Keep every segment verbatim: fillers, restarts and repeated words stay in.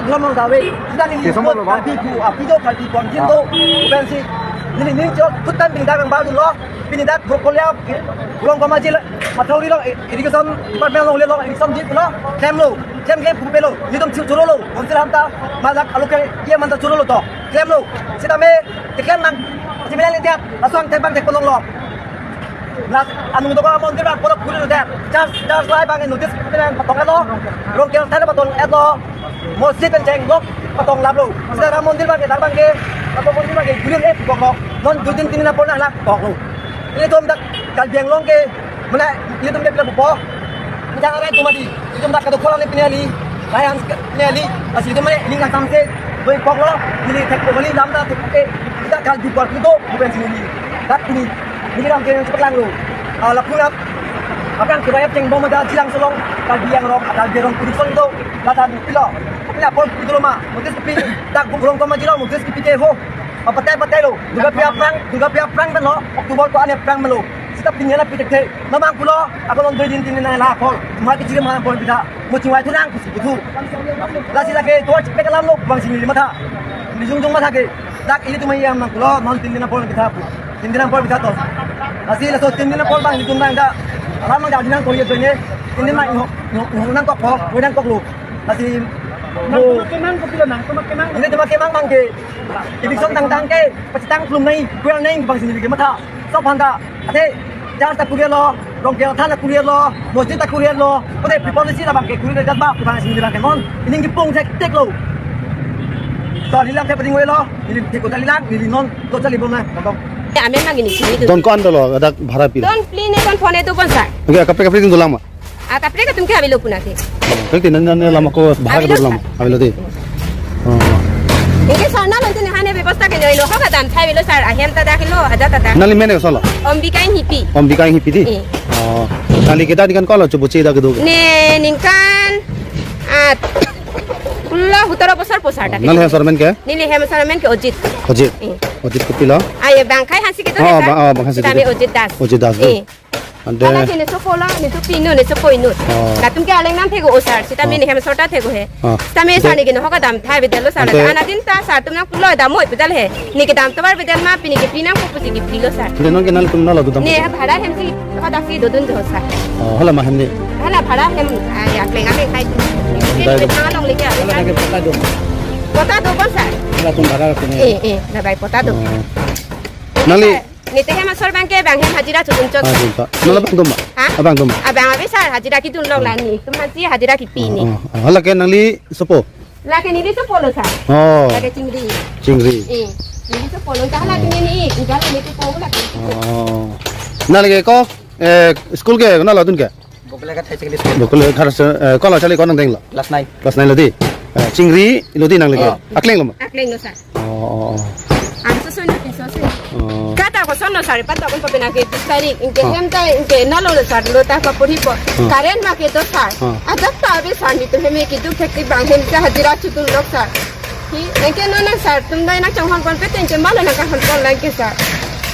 Lamang dave, sedang ini December buat lo, Bang. Kadi bu, api do, kadi bu, anjing do, pensi. Ini, ini, cok, hutan bintang yang baru lo, pini dak, brokolia, ruang kama jil, matau lo, irrigation department lo, lo, irrigation di lo, klem lo, klem klem, pupe lo, ini dom churu lo, konsil hamta, malak, aluke, dia manta churu lo to, klem lo, sitame, klem nang, similar lihat, langsung tembang tek pelong lo. Las anung doka mondir bang polo kuri lo det. Church, church lai bang notice pinang patong lo. Rongker thana patong lo. Mosque pen cheng lok patong lap lo. Sita Ram mondir bang ke, dar bang ke, atau mondir bang ke, gulin eh pukok lo. Non dudin tinin apor na halak pukok lo. Ilitum dak Karbi Anglong ke, mana ilitum ke pila pupo. Jangan arai tumadi. Ilitum dak kadokol ni pini ali. Layan pini ali. Lasi ilitum mane ini nang samse. Doi pukok lo. Ini thek pukok ni lam dak thek ke. Kita Karbi pukok itu bukan sini. Dak ini. Neli lam ke nangchepaklang lo. Ah, lapu nap. Aphrang kebayap chengbom ada jilang solong. Karbi Anglong, Karbi Anglong puduk son do. Lata di pilo. Pila pon puduk lo ma. Mutis kepi. Dak bukrong koma jilo, mutis kepi ke ho. Apa patai patai lo. Durga Puja phrang, Durga Puja phrang ben lo. October ko ane phrang ben lo. Sita pini la pitek the. Namang pulo. Ako long doi din tin na la pol. Cuma kecil mana pol kita. Mo chingwai thurang kusi kuthu. Lasi lake tuar chepek alam lo. Bang sini lima tha. Di jung jung ma tha ke. Dak ilitum yang nang pulo, non tin din apor kita pu. Tin din apor kita to. Lasi laso tin din apor bang ilitum nang da. Alam nang da dinang kori to ne. Tin din ma nang kok po, nang kok lo. Lasi mo. Nang tu makin nang, tu makin nang. Ini tu makin nang bang ke. Eviction tang tang ke, pachitang plum nai, kuel nai bang sini ke matha. Sob handa. Ate, church ta kurier lo, rongker than ta kurier lo, mosque ta kurier lo, ode people si labang ke kurier jat ba, bang sini bang ke non, ini kipung thek thek lo. To, lilang thek pating lo, ini thek ko lilang, ini non, to chali bom na, bom. Amen lagi ni sini tu. Don ko-an dolo, dak bhara pil. Don pli ne don phone tu kon sa. Oke, kaprek kaprek dun dolang ma. Ah, kaprek atum ke avelo puna ke. Kaprek tin nan nan lama ko bhara ke dolang. Avelo de. Oh. Inke sar nang lonte ne hane bebosta ke noi lo ho kadam thai velo sar ahem ta dak lo aja ta ta. Nangli men ke solo. Ombika Inghipi. Ombika Inghipi di. Eh. Oh. Nangli kita ningkan ko lo chubuchi dak do. Ne ningkan ah pulo hutaro bosor po sar dak. Nangli hem sar men ke? Neli hem sar men ke Ojit. Ojit. Eh. Ojit kopi lo? Aye bang khai hansi ke to. Oh, bang, oh, bang hansi. Kami Ojit Das. Ojit Das. Eh. Ante. Ala kene so pola, ne so pinu, ne so poinu. Oh. Latum ke aleng nam thego o sar, sitame ne hem sorta thego he. Oh. Sitame sar ne ke no ho kadam thai bidal lo sar. Ante. Ana din ta sar atum nang pulo dam moi bidal he. Ne kedam tovar bidal ma pini ke pinang ko pusi ke pilo sar. Ante non ke nangtum nalo dudam. Ne bhara hem si ko dak si dodun jo sar. Oh, hala ma hem ne. Hala bhara hem, ah, ya kleng ame khai. Ante. Ke thang along leke. Hala ke pota do. Pota do ko sar. Hala tum bhara ko ne. Eh, eh, na bai pota do. Oh. Nangli Nete hem asor bang ke bang hem hajira chudun chok. Ah, chudun chok. Nala bang doma? Ha? Abang doma? Abang abi sar hajira kidun lok la ne. Tum haji hajira kipi ne. Oh, oh, oh. Hala ke nangli sopo? Lake neli sopo lo sar. Oh. Lake Chingri. Chingri. Eh. Neli sopo lo ta hala ke ne ne. Ingkar ne sopo lo lake. Oh. Nangli ke ko, eh, school ke nala dun ke? Bokole ka Higher Secondary School. Bokole ka, eh, ko lo chali ko nang deng lo? Class nine. Class nine lo di. Eh, Chingri lo di nangli ke. Oh. Akleng lo ma? Akleng lo sar. Oh, oh, oh. Ang susun, susun. Oh. Kata koson lo sar, pat akun ko bina ke tarik, inke hem ta, inke nalo lo sar, lo ta papuri po. Oh. Current ma ke do sar. Oh. Ajat ta be sar ni tu hem ke duk thek ti bang hem ta hajira chudun lok sar. Hi, inke non na sar, tum dai na chonghon pon pe tengke malo na kahon pon lang ke sar.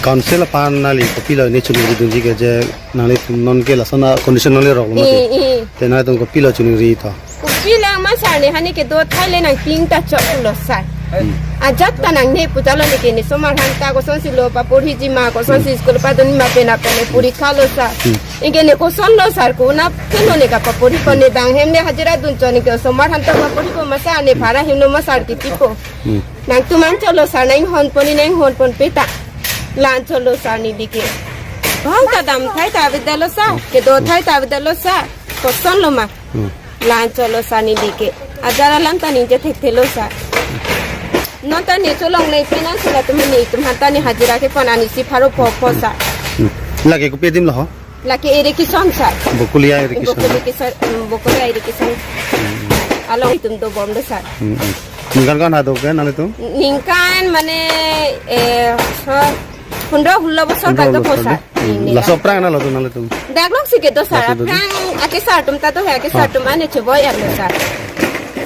Council aphan nangli kopilo ne chunung dunji ke je nangli non ke lason a condition nangli rok lo mati. I, i. Te nangtum kopilo chunung ri to. Kopi lang ma sar ne hani kedo thai le nangping ta chok lo sar. Hmm. Ajat ta nangne puta lo ne ke ne somar han ta kosonsi lo papuri ji ma kosonsi school padun ma pena pene puri kha lo sar. Hmm. Inke ne koson lo sar ko na peno ne ka papuri ko ne bang hem ne hajira dun chon ke somar han ta papuri ko ma sar ne bhara hem no ma sar kiti ko. Hmm. Nangtum an cholo sar nang hon pon ni nang hon pon peta. Lan cholo sar neli ke. Hong kadam thai ta bidal lo sar. Kedo thai ta bidal lo sar. Koson lo ma. Hmm. Lan cholo sar neli ke. Ajar alam ta ningje thek thelo sar. Non ta ne cholong ne pina sula tum ne tum han ta ne hajira ke pon ani si pharo pho pho sar. Hmm. Lake kopi adim lo ho? Lake irrigation sar. Bokulia irrigation. Bokulia irrigation, mm, Bokulia irrigation. Hmm. Along itum dobom do sar. Hmm, hmm. Ningkan ko-an ha do ke nanglitum? Ningkan mane, eh, so, pondro hulo bosor. Pondro hulo bosor bosor sar. Hmm. Laso aphrang nalo dun nanglitum? Dak lok si ke do sar. Laso do dun? Aphrang ake sar atum ta do he, ake sar atum ane choboi ar lo sar.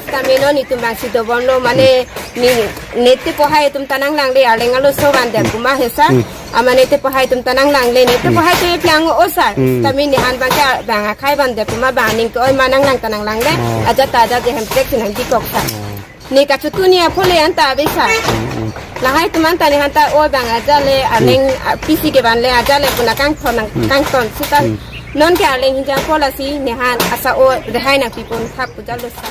Sitame non itum bang si dobom lo mane ne, ne te pohai atum ta nang nangle arleng alo so van de kuma he sar. Hmm. Amane te pohai atum ta nang nangle ne te pohai te piang o sar. Hmm. Sitame ne an bang ke bang akhai van de kuma bang ning ke oi ma nang nang ta nang nangle. Oh. Ajat ta ajat je hem tek si nang dikok sar. Oh. Ne kachotuni apho le anta abesa. Lahai atum anta ne hanta o bang ajat le arleng, ah, pisi kevan le ajat le puna kangthon nang, kangthon seta. Non ke arleng hinjang apho lasi ne han asa o rehai nangpipon thap pu jalo sa.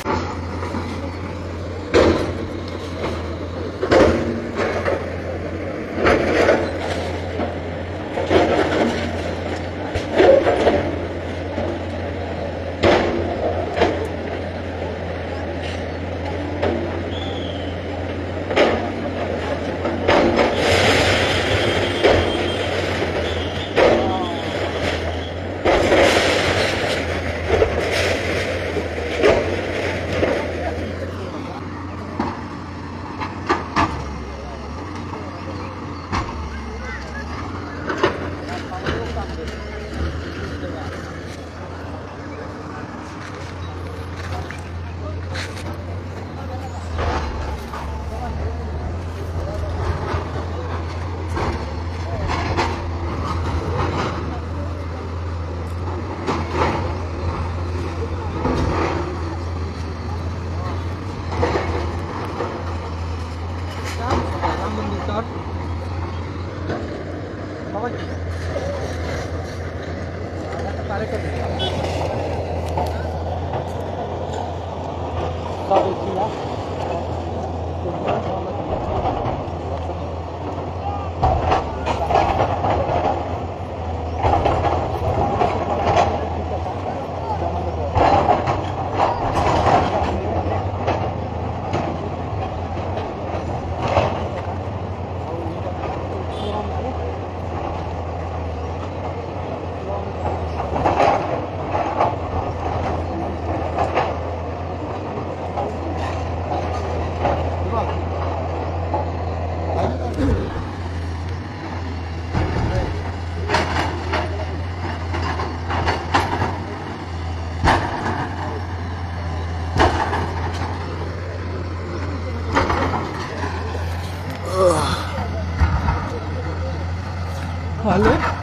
Hello?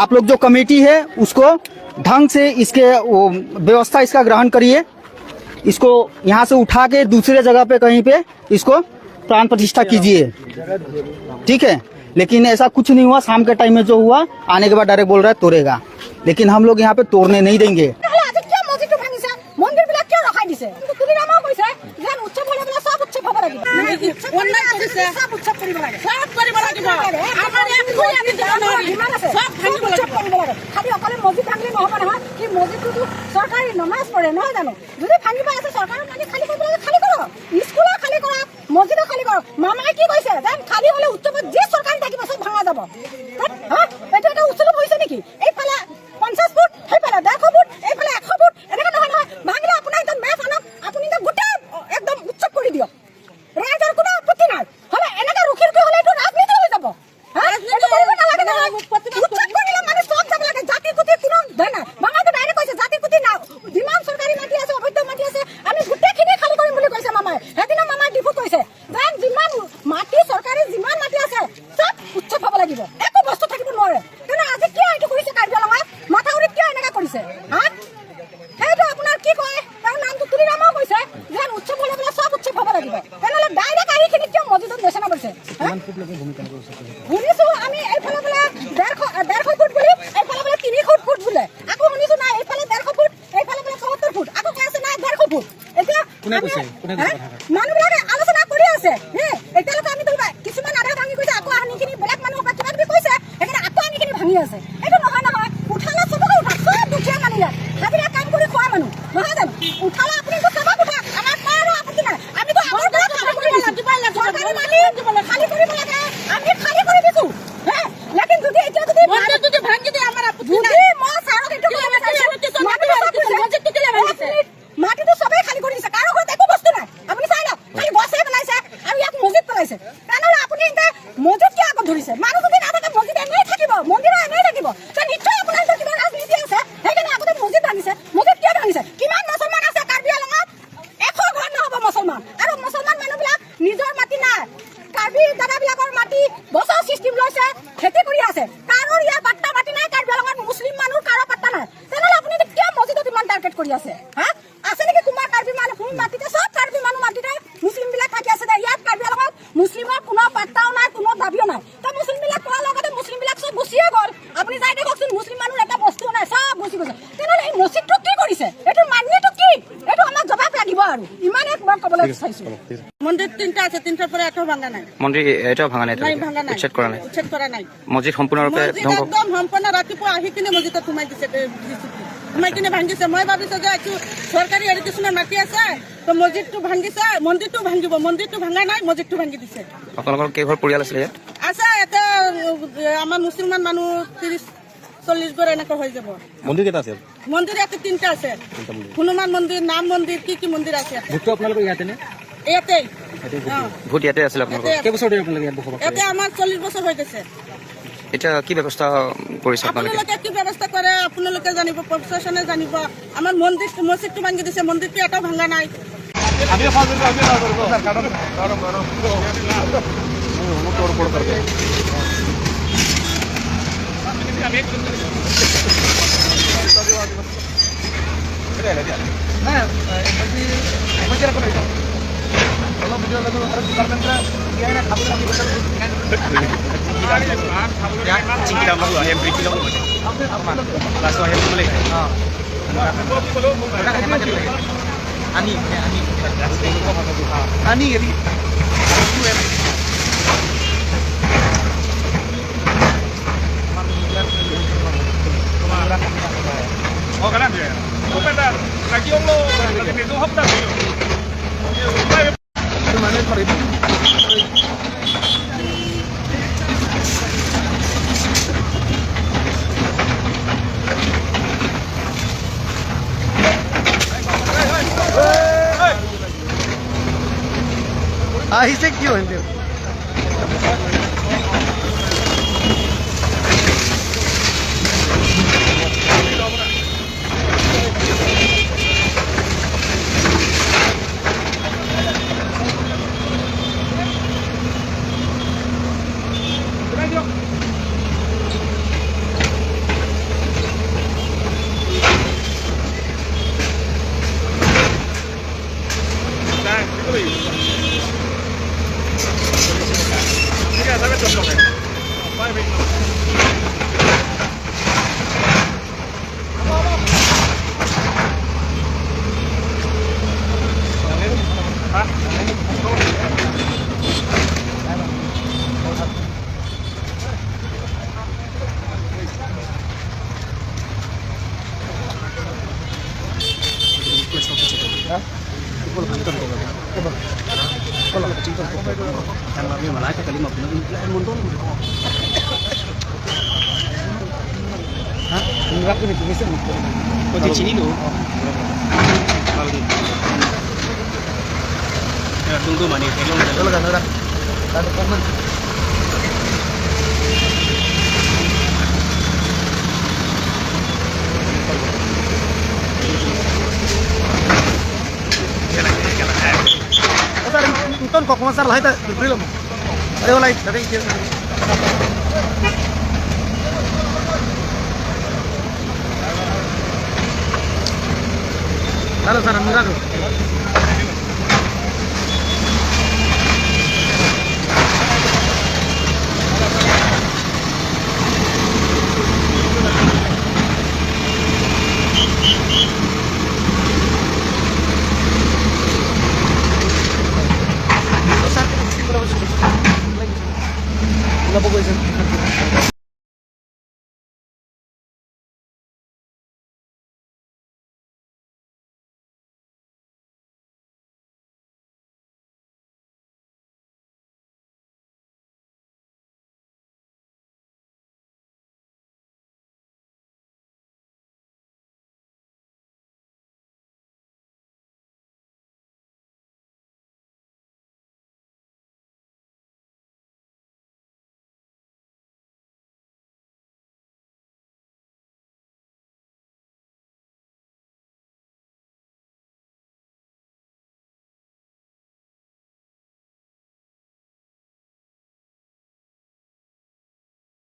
आप लोग जो कमेटी है, उसको ढंग से इसके, वो, व्यवस्था इसका ग्रहण करिए। इसको यहाँ से उठा के दूसरे जगह पे कहीं पे इसको प्राण प्रतिष्ठा कीजिए, ठीक है। लेकिन ऐसा कुछ नहीं हुआ। शाम के टाइम में जो हुआ, आने के बाद डायरेक्ट बोल रहा है तोड़ेगा, लेकिन हम लोग यहाँ पे तोड़ने नहीं देंगे। তাহলে আজি কিয় মছজিদটো ভাঙিছে? মন্দিৰবিলাক কিয় ৰখাই দিছে? কিন্তু তুলিৰামে কৈছে যেন উৎসৱ হ'লে বোলে চব উৎসৱ হ'ব লাগিব। মানে উৎসৱ কৰিব লাগে। চব উৎসৱ কৰিব লাগে। চব কৰিব লাগিব। আমাৰ ইয়াত কোনো ইয়াত দিব নোৱাৰি। যিমান আছে, চব ভাঙিব উৎসৱ কৰিব লাগে। খালি অকলে মছজিদ ভাঙিলে নহ'ব নহয়। কি মছজিদটোতো চৰকাৰী নমাজ পঢ়ে, নহয় জানো? যদি ভাঙিব আছে, চৰকাৰৰ মাটি খালী কৰিব লাগে, খালী কৰক। স্কুলো খালী কৰক, মছজিদো খালী কৰক। মামাই কি কৈছে? যেন খালী হ'লে উৎসৱত যি চৰকাৰী থাকিব, চব ভাঙা যাব। হা? এইটো এটা উৎসৱ হৈছে নেকি? এইফালে পঞ্চাশ ফুট, সেইফালে ডেৰশ ফুট, এইফালে এশ ফুট, এনেকে নহয়, নহয়। ভাঙিলে আপোনাৰ একদম মেপ আনক, আপুনি একদম গোটেই একদম উৎসৱ কৰি দিয়ক। ৰাইজৰ কোনো আপত্তি নাই। হ'লে এনেকে ৰখি ৰখি হ'লে এইটো ৰাজনীতি হৈ যাব। হা? এইটো কৰিব নালাগে নহয়। উৎসৱ কৰিলে মানে চব যাব লাগে, জাতি কুটি কোনো ধৰ নাই। মামাইতো ডাইৰেক্ট কৈছে, জাতি কুটি না, যিমান চৰকাৰী মাটি আছে, অবৈধ মাটি আছে, আমি গোটেইখিনি খালী কৰিম বুলি কৈছে মামাই। সেইদিনা মামাই ডিফুত কৈছে যেন যিমান মাটি, চৰকাৰী যিমান মাটি আছে, চব উৎসৱ হ'ব লাগিব, একো বস্তু থাকিব নোৱাৰে। তেনে আজি কিয় এইটো কৰিছে কাৰ্বি আংলঙত? মাথাউৰিত কিয় এনেকা কৰিছে? হা? সেইটো আপোনাৰ কি কয়? তাৰ নামটো তুলিৰামেও কৈছে যেন উৎসৱ হ'লে বোলে চব উৎসৱ হ'ব লাগিব। তেনেহ'লে ডাইৰেক্ট আহি কিনে কিয় মছজিদত নিশানা কৰিছে? হা? কিমান ফুট লাগে ভূমি কেনেকৈ উচ্ছেদ কৰিছে? শুনিছো আমি এইফালে বোলে ডেৰশ, ডেৰশ ফুট বুলি, এইফালে বোলে তিনিশ ফুট বোলে। আকৌ শুনিছো নাই, এইফালে ডেৰশ ফুট, এইফালে বোলে চৌসত্তৰ ফুট। আকৌ কৈ আছে নাই, ডেৰশ ফুট। এতিয়া কোনে আমি, কৈছে? কোনে হা? কৈছে কথাষাৰ? মানুহবিলাকে আলোচনা কৰি আছে। হে, এতিয়ালৈকে আমি তো কিছুমান আধা ভাঙি গৈছে, আকৌ আনি কিনি বেলেগ মানুহৰ পৰা কিবা কিবি কৈছে, সেইকাৰণে আকৌ আনি কিনি ভাঙি আছে। এইটো নহয়, নহয়। উঠালে চবকে উঠাক, চব দুখীয়া মানুহ ইয়াত। হাজিৰা কাম কৰি খোৱা মানুহ, নহয় জানো? উঠালে আপুনি তো চবক উঠাক, আমাৰ কাৰো আপত্তি নাই। আমি তো আগৰ পৰা খালী কৰি দিছো। চৰকাৰী মাটি খালী কৰিব লাগে, আমি খালী কৰি দিছো। হে, লেকিন যদি এতিয়া যদি মন্দিৰ যদি ভাঙি দিয়ে আমাৰ আপত্তি নাই। যদি মই ছাৰক এইটো কিয় ক'ব আমাক বিচাৰিছো, আপত্তি নাই? মন্দিৰটো চব কৈছে। মন্দিৰটো কিয় ভাঙিছে? এক মিনিট। মাটিটো চবেই খালী কৰি দিছে, কাৰো ঘৰত একো বস্তু নাই। আপুনি চাই লওক, খালি গছহে পেলাইছে আৰু ইয়াত মছজিদ পেলাইছে। তেনেহ'লে আপুনি এতিয়া মছজিদ কিয় আগত ধৰিছে? মানুহ যদি নাথাকে, মছজিদ এনেই থাকিব, মন্দিৰো এনেই থাকিব। তে নিশ্চয় আপোনাৰ এতিয়া কিবা ৰাজনীতি আছে, সেইকাৰণে আগতে মছজিদ ভাঙিছে। মছজিদ কিয় ভাঙিছে? কিমান মুছলমান আছে কাৰ্বি আংলঙত? এশ ঘৰ নহ'ব মুছলমান। আৰু মুছলমান মানুহবিলাক নিজৰ মাটি নাই, কাৰ্বি দাদাবিলাকৰ মাটি বছৰ চিষ্টেম লৈছে, খেতি কৰি আছে। কাৰো ইয়াৰ পাট্টা মাটি নাই, কাৰ্বি আংলঙত মুছলিম মানুহ কাৰো পাট্টা নাই। তেনেহ'লে আপুনি এতিয়া কিয় মছজিদত ইমান টাৰ্গেট কৰি আছে? হা? আছে নেকি কোনোবা কাৰ্বি মানুহ? মোৰ মাটিতে, চব কাৰ্বি মানুহ মাটিতে মুছলিমবিলাক থাকি আছে দে। ইয়াত কাৰ্বি আংলঙত মুছলিমৰ কোনো পাট্টাও নাই, কোনো দাবীও নাই। চাইছো। মন্দিৰ তিনিটা আছে, তিনিটাৰ পৰা এটাও ভাঙা নাই। মন্দিৰ এ-, এটাও ভাঙা নাই নাই, এতিয়ালৈকে? ভাঙা নাই। উচ্ছেদ কৰা নাই? উচ্ছেদ কৰা নাই। মছজিদ সম্পূৰ্ণৰূপে মছজিদ ধ্বংস? একদম সম্পূৰ্ণ ৰাতিপুৱা আহি কিনে মছজিদত সোমাই দিছে, এ, ডি চি পি। সোমাই কিনে ভাঙিছে। মই ভাবিছো যে এইটো চৰকাৰী এৰি কিছুমান মাটি আছে, তো মছজিদটো ভাঙিছে, মন্দিৰটো ভাঙিব, মন্দিৰটো ভাঙা নাই, মছজিদটো ভাঙি দিছে। আপোনালোকৰ কেইঘৰ পৰিয়াল আছিলে ইয়াত? আছে ইয়াতে, এ, আমাৰ মুছলমান মানুহ ত্ৰিশ চল্লিশ ঘৰ এনেকৈ হৈ যাব। মন্দিৰ কেইটা আছে? মন্দিৰ ইয়াতে তিনিটা আছে। তিনিটা মন্দিৰ। হনুমান মন্দিৰ, নাম মন্দিৰ, কি কি মন্দিৰ আছে ইয়াতে? ভোটটো আপোনালোকৰ ইয়াতে নে? ইয়াতেই। ইয়াতে ভোট অ। দিয়ে? ভোট ইয়াতে আছিলে আপোনালোকৰ? ইয়াতে। কেইবছৰ ধৰি আপোনালোকে ইয়াত বসবাস কৰে? ইয়াতে আমাৰ চল্লিশ বছৰ হৈ গৈছে। এতিয়া কি ব্যৱস্থা কৰিছে আপোনালোকে? আপোনালোকে কি ব্যৱস্থা কৰে আপোনালোকে জানিব, প্ৰশাসনে জানিব। আমাৰ মন্দিৰ, মছজিদটো ভাঙি দিছে, মন্দিৰটো এটাও ভাঙা নাই। আমি পাঁচ মিনিট, আমি পাঁচ মিনিট। গৰম, গৰম, গৰম। Ani, ani. Ani, ani. আহিছে কিয় এনে? Sir, nonton kok, Sir, lahai ta dukri lo. Ayo, lahai, lahai. Halo, Sir, nonton.